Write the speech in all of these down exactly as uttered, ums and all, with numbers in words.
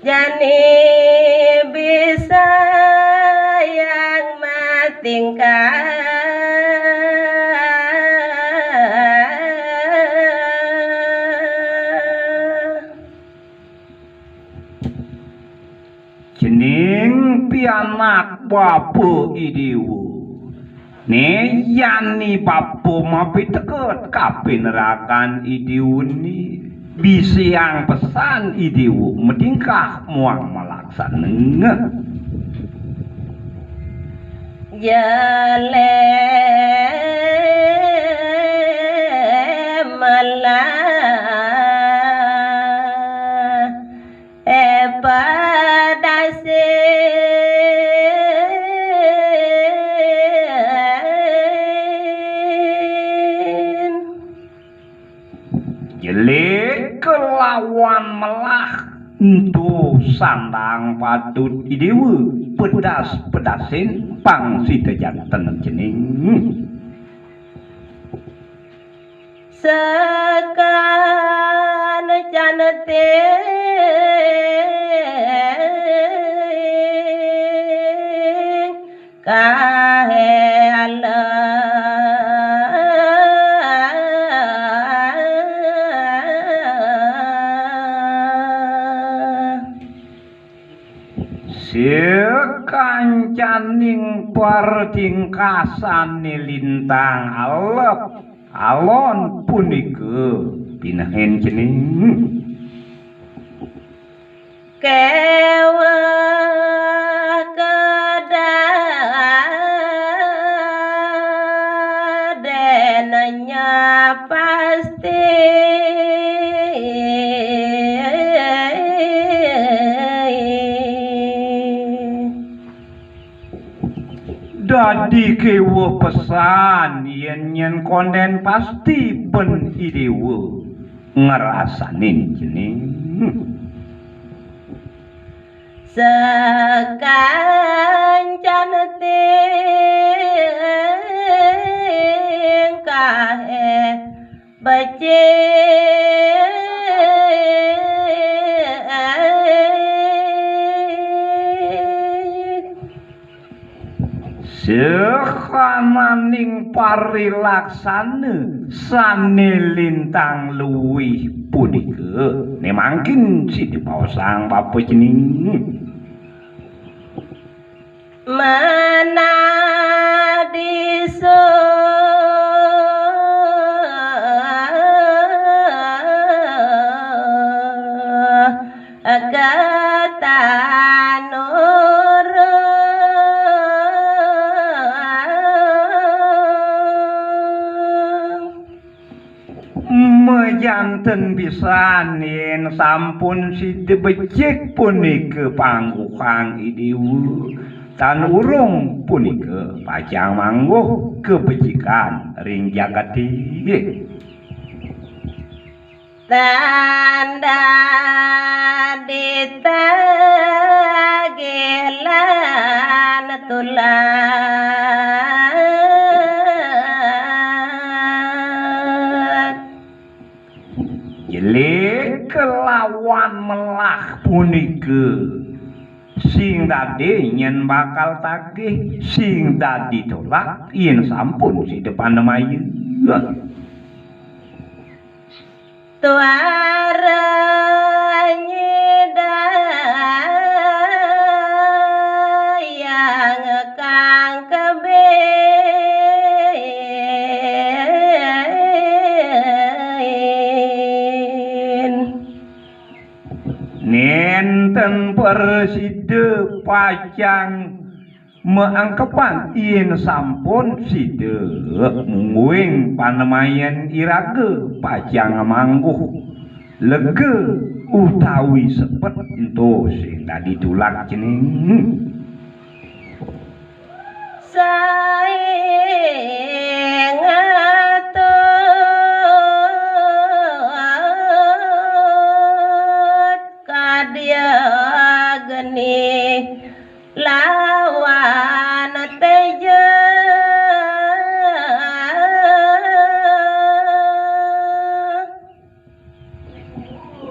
Jani bisa yang matingkah. Cening pianak bapa I Déwa. Né jani bapa mapiteket kapineragan I Déwa né, bisiang pesan I Déwa matingkah muang malaksana. Jelé melah eh, pedasin. Jelé kelawan melah ento sandang patut I Déwa pedas-pedasin pang sida janten cening. Sakan canting kahe Allah. Sakancaning partingkasané lintang alep alon punika pinehin cening. Kéweh kadadénnya pasti. Dadi kéweh pesan yén nyén kondén pasti ben I Déwa ngrasanin cening. Sakancan tingkahé becik. Sahananing parilaksana sané lintang luih punika, né mangkin sida baosang bapa cening. Manah disuh katanurung. Majanten pisan yén sampun sida becik punika pangguhang I Déwa, tan urung punika pacang mangguh kabecikan ring jagaté. Tanda ditagih lan tulak. Jelé kelawan melah punika, sing dadi nyén bakal tagih, sing dadi tulak yén sampun sida panemaya. Tuara nyidayang kang kebin. Nénten prasida pacang maangkepan yén sampun sida mungguing panemayan iraga pacang ngamangguh lega utawi sepet ento sing dadi tulak cening. Saing atut kadya geni lawan teja.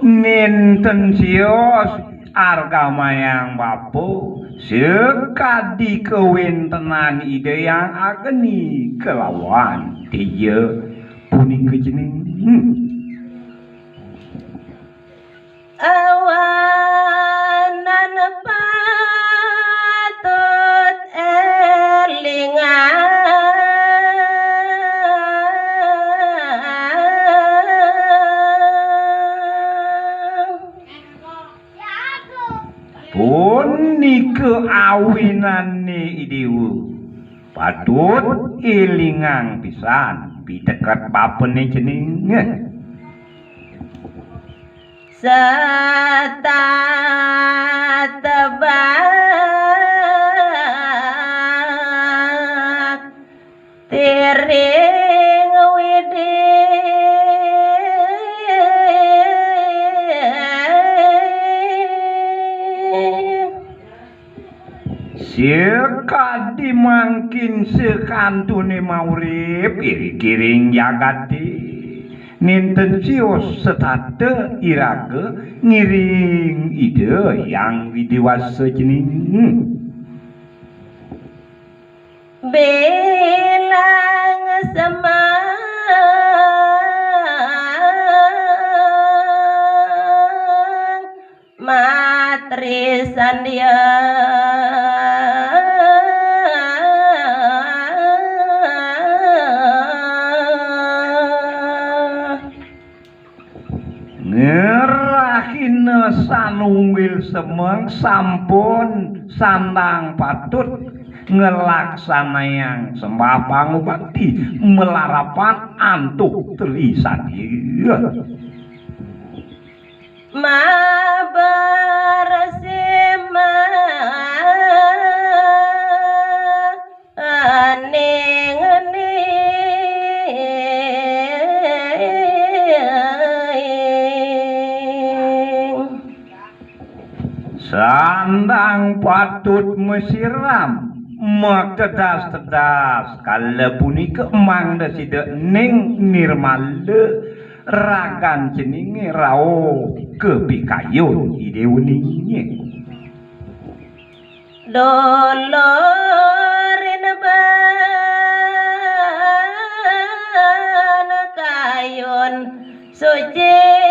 Nénten sios argamayang bapa, sakadi kawéntenan Ida Hyang Agni kalawan Tija punika cening. Awanan patut élingang. Punika awinané I Déwa. Patut élingang pisan piteket bapané cening. Satatebak tiring Widi. Sakadi mangkin sakantuné maurip iring-iring jagaté, nénten sios setata iraga ngiring Ida Hyang Widhi Wasa cening. Bilang semeng matri sandia. Ngerahina sanunggil semeng sampun sandang patut ngelaksanayang sembah pangubakti malarapan antuk Tri Sandia. Mabar semeng aning-aning. Sandang patut masiram, matedas-tedas, kala punika mangda sida ning nirmala ragan ceningé rauh ka pikayun I Déwa ningé. Dolorin ban kayun suci.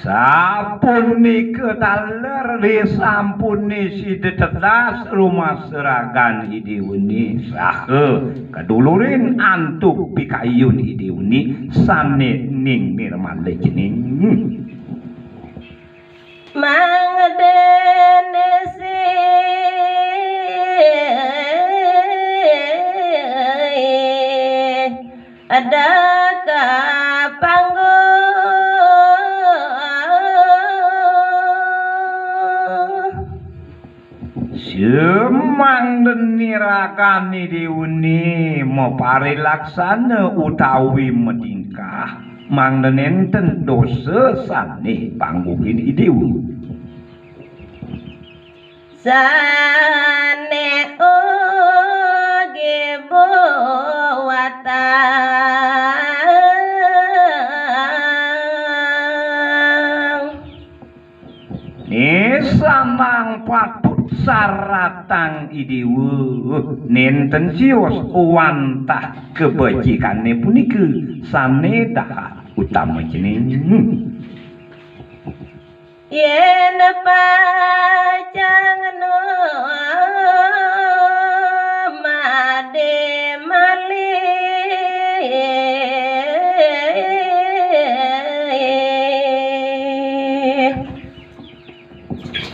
Sapunika taler disampuné sida tedas rumasa ragan I Déwané saha kadulurin antuk pikayun I Déwané sané ning nirmala cening. Mangdané sih ada ka panggung. Semangdané ragan I Déwané maparilaksana utawi matingkah, mangda nénten dosa sané pangguhin I Déwa. Sané ugi buwatang. Né sandang patut saratang I Déwa, nénten sios wantah kabecikané punika sané dahat utama cening. Yén pacang nu madé malih.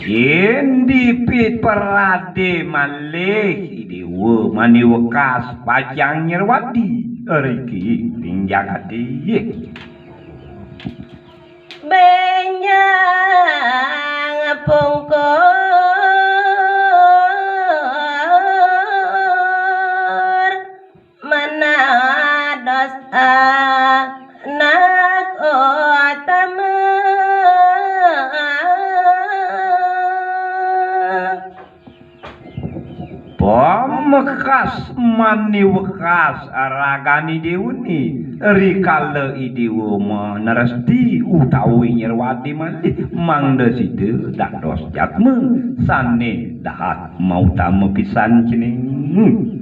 Yén dipiparadé malih I Déwa mani wekas pacang nyerwadi riki ring jagaté. Bénjang pungkur manados anak utama. Pamekas Mani wekas ragane dewane, rikala i dewa manresti utawi nyerwade malih, mangda sida dados jatma sane dahat mautama pisan cening.